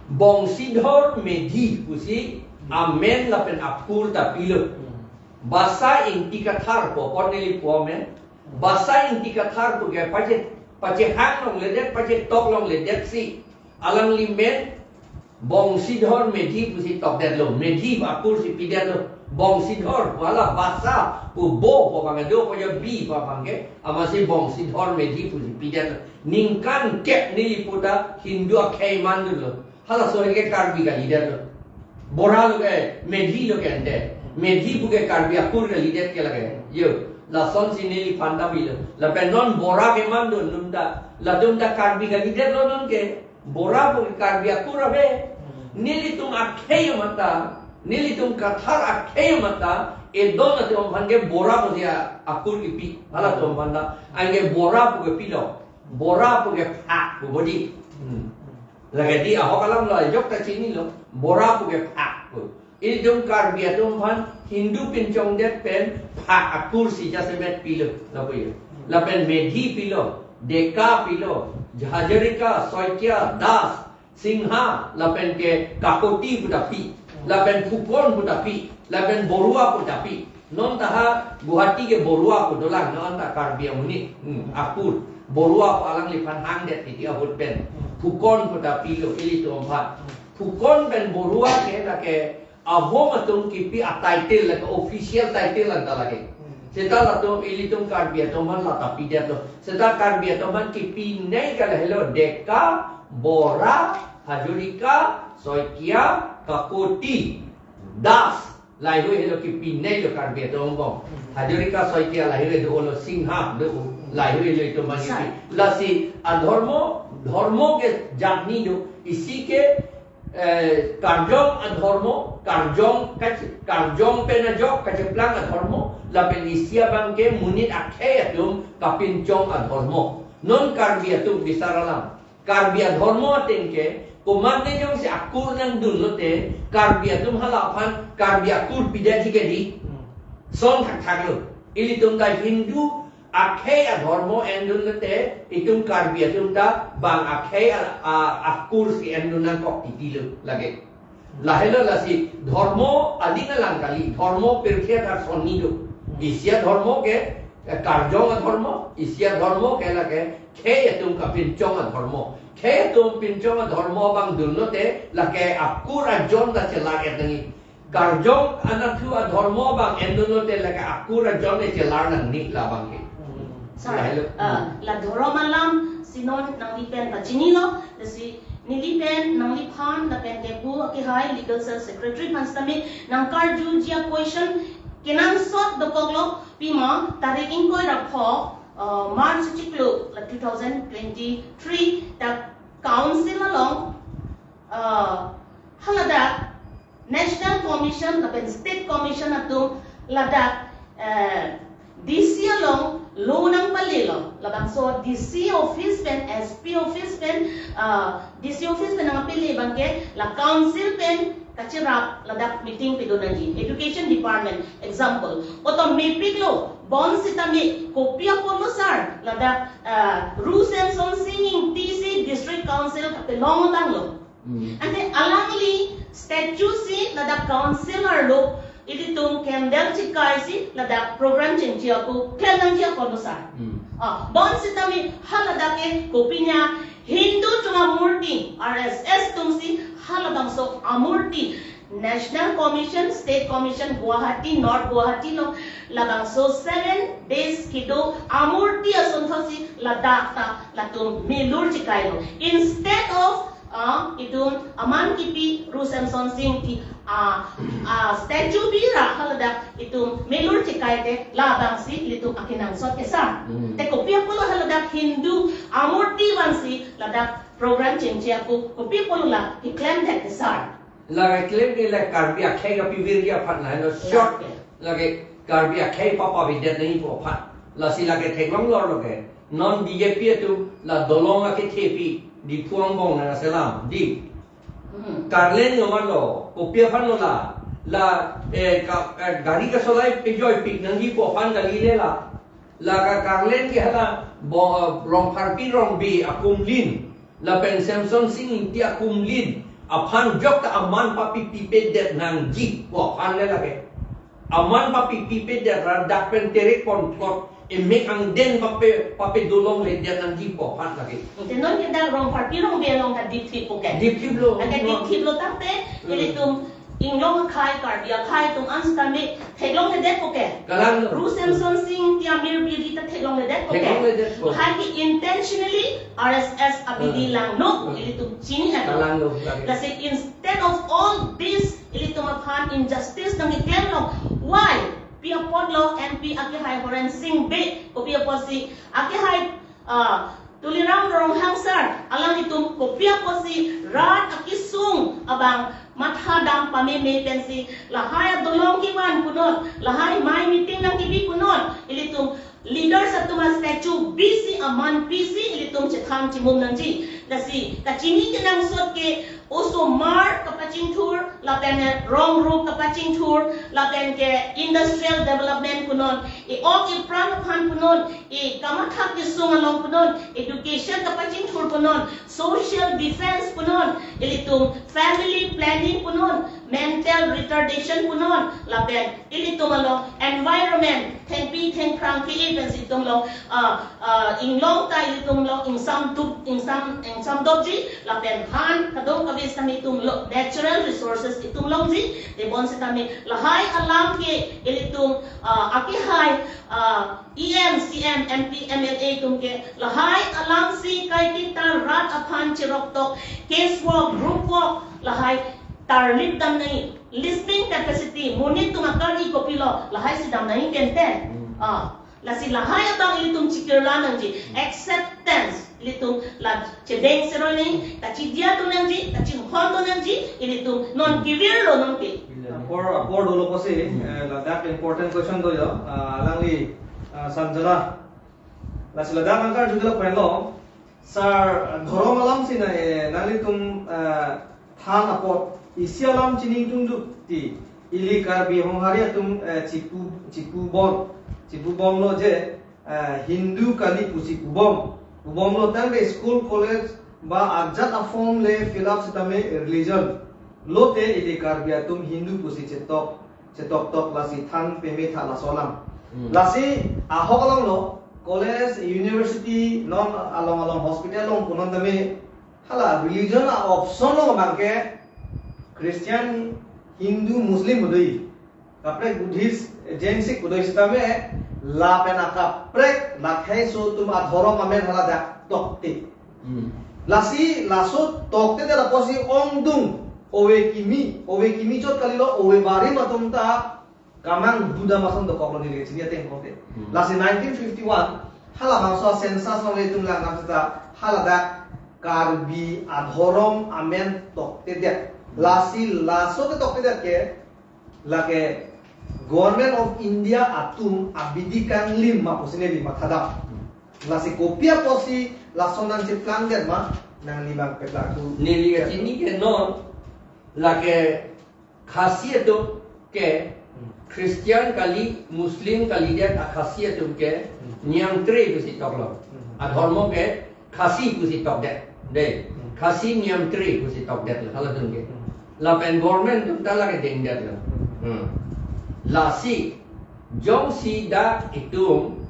Bongsidhor Medhi pusi amen lapen akur ta pilo. Hmm. Basa Ingti Kathar pu apot neli po amen. Basa Ingti Kathar puke pache, pachehang longledet, pachetok longledet si. Alangli men Bongsidhor Medhi pusi tokdetlo. Medhi akur si pidetlo. Bongsidhor pu hala Basa pu bo pu abang do, pu ya bi pu abang ke. Amatsi Bongsidhor Medhi pusi pidetlo. Ningkan kep neli po ta Hindu akhei mandunlo. Halaso ke Karbi kalidetlo. Bora lo ke, Medhi lo ke ante. Medhi puke Karbi akur kalidet ke lake. Yo, lasonsi neliphan ta bilo. Lapen non Bora kemandun atum ta, latum ta Karbi kalidetlo non ke. Bora puke Karbi akur ave. Hmm. Nelitum akhei amat ta, nelitum Kathar akhei amat ta, edon atum aphan ke Bora pusi akur kipi. Halatum aphan ta. Anke Bora puke pilo. Bora puke phak pu bo dei. Hmm. Lake dei ahok alam lo, ajok ta chinilo. Bora puke phak pu. Ilitum Karbi atum aphan Hindu pinchongdet pen phak akur si jasemet pilo, lapu ya. Lapen Medhi pilo, Deka pilo, Hazarika, Saikia, Das, Singha, lapen ke Kakoti pu ta pi, lapen Phukan pu ta pi, lapen Borua pu ta pi. Non ta ha Guwahati ke Borua pu dolang, non ta Karbi amonit, hmm, akur. Borua pu alangliphan hangdet titi ahut pen. Phukan pu ta pilo ilitum aphan. Phukan pen Borua ke lake Ahom atum kipi a-title lake, official title anta lake. Hmm. Seta latum ilitum Karbi atum aphan la ta pidetlo. Seta Karbi atum aphan kipinei ke lahelo Deka, Bora, Hazarika, Saikia, Kakoti, Das. Laheihui helo kipineilo Karbi atum angbong. Hazarika, Saikia laheihui do, olo Singha do, laheihui helo itum aphan kipi. Lasi adhormo, dhormo ke jat ni do, isi ke eh, Karjong adhormo, Karjong kach-, Karjong pen ajok kacheplang adhormo, lapen isi abang ke monit akhei atum kapinchong adhormo. Non Karbi atum bisar alam. Karbi adhormo ateng ke, komatne jongsi akur nangdun lote, Karbi atum hala aphan Karbi akur pidetji ke dei. Son thakthak lo. Ilitum ta Hindu akhei adhormo endun lote, itum Karbi atum ta bang akhei a, a, akur si endun nangkok titi lo lake. Lahelo lasi dhormo aling alang kali, dhormo pirthe athar sonni do. Isi adhormo ke, eh, Karjong adhormo, isi adhormo ke lake khei atum kapinchong adhormo. Khei atum pinchong adhormo abang dun lote, lake akur ajon ta chelar-et nangji. Karjong anatthu adhormo abang endun lote lake akur ajon ke chelar nangne labang ke. Sir, lahelo. Ah, la dhorom alam si non nangli pen pachinilo, lasi neli pen nangliphan lapen ke pu akehai Legal Cell Secretary aphan sitame nangkarjuji a-question kenangsot dokoklo, pima tarik ingkoi ra pho, ah, March chiklo la two thousand twenty-three ta council along, ah, haladak National Commission lapen State Commission atum ladak, eh, D C along lo nangpalelo. Labangso D C office pen, S P office pen, ah, D C office pen nangpale abang ke la council pen kachirap ladak meeting pidun nangji. Education Department, example. Oto mepiklo, bonsitame kopi apotlo sir, ladak, ah, Ru Semson Sing Ingti si District Council kapelong tanglo. Hmm. Ante alangli statue si ladak council arlo ilitum candle chekai si ladak program chengche ako klem nangji ako do sir. Hmm. Ah, bonsitame haladak ke kopinya Hindu atum amurti, R S S atum si halabangso amurti National Commission, State Commission, Guwahati, North Guwahati lo, labangso seven days kedo amurti ason thotsi ladak ta latum melur chekailo. Instead of, ah, itum aman kipi Ru Semson Sing Ingti, ah, ah, statue bira haladak itum melur chekai te labangsi ilitum akenangsot ke sir. Hmm. Te kopi apotlo haladak Hindu amurti vansi ladak program chengche ako, kopi apotlo la keklem det ke sir. La keklem ke la Karbi akhei kapivirji aphan lahelo short. Okay. Lake Karbi akhei papavidet nangji pu aphan. Lasi lake theklong lor lo ke. Non B J P atum la dolong akethepi Diphu angbong nangselam dei. Hmm. Karlen lo man lo, kopi aphan lo la. La, eh, ka, eh, gari kasolai pejoipik nangji pu aphan kali le la. La ka Karlen ke hala bo, Rongpharpi Rongbe akumlin, lapen Semson Sing Ingti akumlin aphan jok ta aman papipipedet nangji pu aphan le lake. Aman papipipedet ra dak pen terek ponplot emek angden pape, pape dolongledet nangji pu aphan lake. Te non ke dak Rongpharpi Rongbe along ta dipthip po ke. Dipthip lo. Ake dipthip lo tangte, hmm, ilitum inglong akhei, Karbi akhei atum an sitame theklongledetpo ke. Kalang lo. Ru Semson Sing Ingti amir biri ta theklongledetpo ke. Theklongledetpo. Hai ke intentionally R S S abidi, hmm, langno, hmm, ilitum chini ato. Kalang lo, lake. Lasi instead of all this, ilitum aphan injustice nangkeklemlo. Why? Pi apotlo M P akehai Horen Sing Bey, kopi apotsi akehai, ah, Tuliram Ronghang sir, alanglitum kopi apotsi rat akesung abang matha dam pameme pensi lahai adolong kevan punot, lahai mei meeting nangkebi punot, ilitum leaders atum a-statue bisi aman bisi ilitum chethang chimum nangji. Lasi kachini kenangsot ke osomar kapa kapachingthur, lapen rong rup kapachingthur, lapen ke industrial development punon, i-ok ipran aphan punon, i kamathak kesung along punon, education kapachingthur punon, social defense punon, ilitum family planning punon, mental retardation punon, lapen ilitum along environment, thengpi thengphrang ke-e pensi itum along, ah, ah, inglong ta ilitum along ingsamdup, ingsam, ingsamdopji, lapen han kadokave sitame itum along natural resources itum longji, tebon sitame lahai alam ke ilitum, ah, akehai, ah, E M, C M, M P, M L A atum ke lahai alamsi kaiketa rat aphan cheroktok, case work, group work, lahai tarlip dam nangji, listening capacity, monit atum akari kopilo, lahai si dam nangji tenten. Hmm. Ah, lasi lahai abang ilitum chikirla nangji, acceptance, ilitum la chedeng seroi nangji, kachidi atum nangji, kachinghon atum nangji, ilitum non kivirlo nonke. Apor, apor dolo pusi, eh, ladak important question do jo, ah, alangli, ah, Sanjana. Lasi ladak nangkarju ke lapen lo, sir, dhorom alamsi na, eh, nanglitum, eh, than apot, isi alam chini tungduk ti, ili Karbi Honghari atum, eh, chipu, chipu bom, chipu bomlo je, eh, Hindu kali pusi pu bom, pu bomlo tangte school college ba ajat a-form le fill up sitame religion lote ili Karbi atum Hindu pusi chetok, chetoktok lasi than peme tha laso alam. Hmm. Lasi ahok along lo, college, university, non along along hospital along punon tame, hala religion a-option lo abang ke Christian, Hindu, Muslim pu do-i. Kaprek Buddhist, Jain, Sikh pu do-i sitame, lapen akaprek, lakhai so atum adhorom amen hala dak tokte. Hmm. Lasi, laso toktedet apotsi ongdung, ove kimi, ove kimi chot kalilo, ove barim atum ta, kamang duda mason dokoklo neli chini ateng kote. Hmm. Lasi nineteen fifty-one, halabangso census along itum lang nam seta, haladak Karbi adhorom amen toktedet. Hmm. Lasi, laso ke toktedet ke, lake Government of India atum abidi kanglim ma pusi neli mathadam. Lasi kopi apotsi lason nangcheplangdet ma, nangli bang peplak tu. Neli kachini ke non, lake Khasi atum ke, hmm, Christian kali, Muslim kalidet a-Khasi atum ke, hmm, niam tre pusi toklo. Hmm. Adhormo ke Khasi pusi tokdet. Dei, hmm, Khasi niam tre pusi tokdet lo, halatum ke. Hmm. Lapen government atum ta lake dengdet lo. Hmm. Hmm. Lasi, jongsi dak itum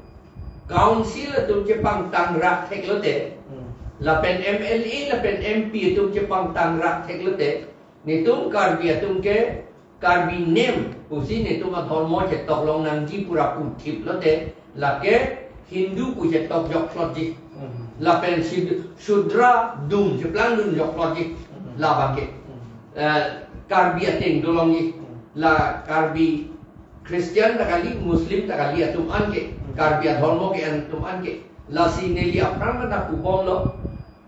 council atum chepangtang rak thek lote, hmm, lapen M L A, lapen M P atum chepangtang rak thek lote, netum Karbi atum ke Karbi nem pusi netum adhormo chetok long nangji pura puthip lote, lake Hindu pu chetok jokklotji. Mhm. Lapen Shud-, Shudra dum, cheplang dum jokklotji. Mhm. Labang ke. Mhm. Eh, Karbi ateng dolongji. Mhm. La Karbi Christian ta kali, Muslim ta kali atum an ke. Mhm. Karbi adhormo ke atum an ke. Lasi neli aphrang ta pu bomlo.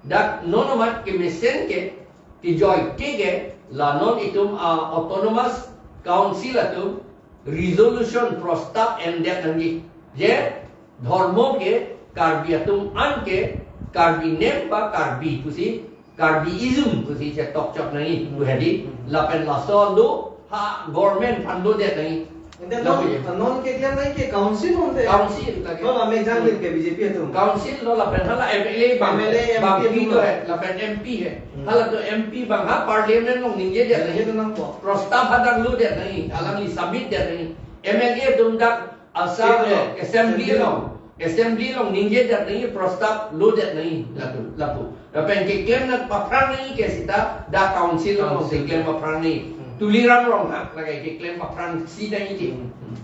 Dak non amat kemesen ke, kejoike ke, la non itum a-autonomous council atum resolution prostab endet nangji. Je, dhormo ke, Karbi atum an ke, Karbi nem ba Karbi pusi, Karbiism pusi chetok chok nangji, pu hedi, lapen laso do, ha government aphan dodet nangji. Ante lapu non, ya, non keklem nangji ke council ante. Council lagi. Lo la mejang ke B J P atum. Council lo lapen hala M L A bang. M L A, M P bang atum pi do lo. He, lapen M P he. Hmm. Halatum M P bang ha parliament along ningjedet nangji. Ningjedet nangpo. Prostab hadak lodet nangji. Alangli submit det nangji. M L A atum dak Assam, state along, assembly, assembly along. Assembly along ningjedet nangji, prostab lodet nangji, lapu, lapu. Lapen keklem nangpaphrang nangji ke seta, dak council along, council, keklem paphrang nangji. Hmm. Tuliram Ronghang, lake keklem paphrangsi nangji ke. Hmm, hmm.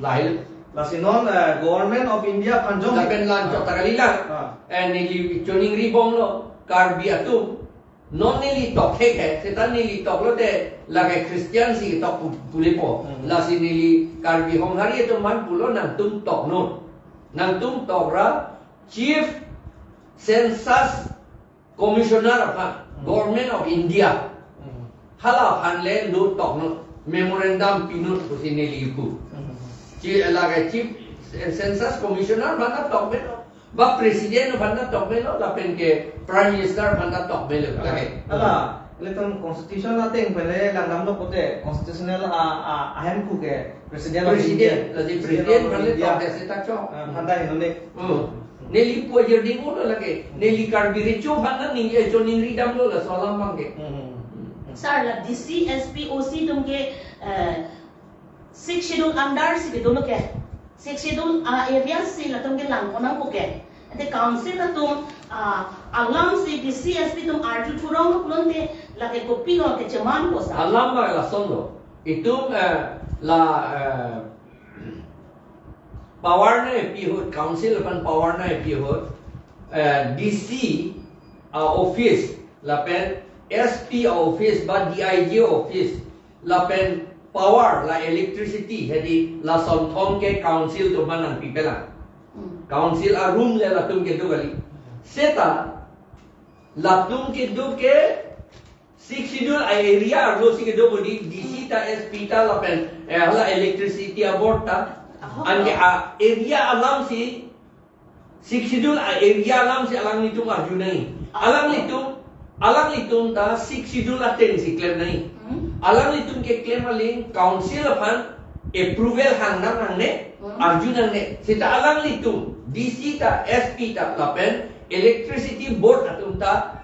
Lahai. Lasi non, eh, Government of India aphan jong. Lapen la-anchot ta kalilang. Ah. Eh, neli choningri bomlo, Karbi atum. Non neli tok thek he, seta neli tok lote lake Christian si tok pu-, pulepo. Hmm. Lasi neli Karbi Honghari atum aphan pulo nangtum toknon. Nangtum tokra Chief Census Commissioner aphan, hmm, Government of India. Hmm. Hala aphan le lo toknon, memorandum pinon pusi neli pu. Hmm. Chi-, lake Chief Census Commissioner aphan ta tokmelo. Ba President aphan ta tokmelo, lapen ke Prime Minister aphan ta tokmelo. Lake. Hala, Ilitum constitution ateng pen le langdamlo pote constitutional a, a, ahem ku ke president of President, India. lasi President president of pen le India. Congress ta chok. Ah, phanta heno ne. Hmm. Neli pu ajirding ulo lake. Neli Karbi Recho aphan nangning, eh, choningri damlo laso alam abang ke. Hmm. Sir, la D C, S P, O C atum ke, eh, Sixth Schedule under si kedo lo ke. Sixth Schedule, ah, area si latum ke lang konang ko ke. Ante council atum, ah, alam si D C, S P atum arju thurong lo pulote lake kopilo kecheman ko sir. Alam abang lason lo. Itum, eh, la, eh, power nangpi ahut, council aphan power nangpi ahut, eh, D C a-office, lapen S P a-office ba D I G office, lapen power la electricity, hedi lason thom ke council atum aphan nangpipelang. Hmm. Council a-room le latum kedo kali. Seta latum kedo ke Sixth Schedule a-area arlo si kedo bodi, D C ta, S P ta lapen, eh, hala electricity a-board ta. Ahok. Anke a-area alam si Sixth Schedule a-area alam si alanglitum arju nangji. Alanglitum, alanglitum ta Sixth Schedule ateng si klem nangji. Hmm. Alanglitum keklem aling council aphan approval hang nangne, Hmm. arju nangne. Seta alanglitum D C ta, S P ta lapen electricity board atum ta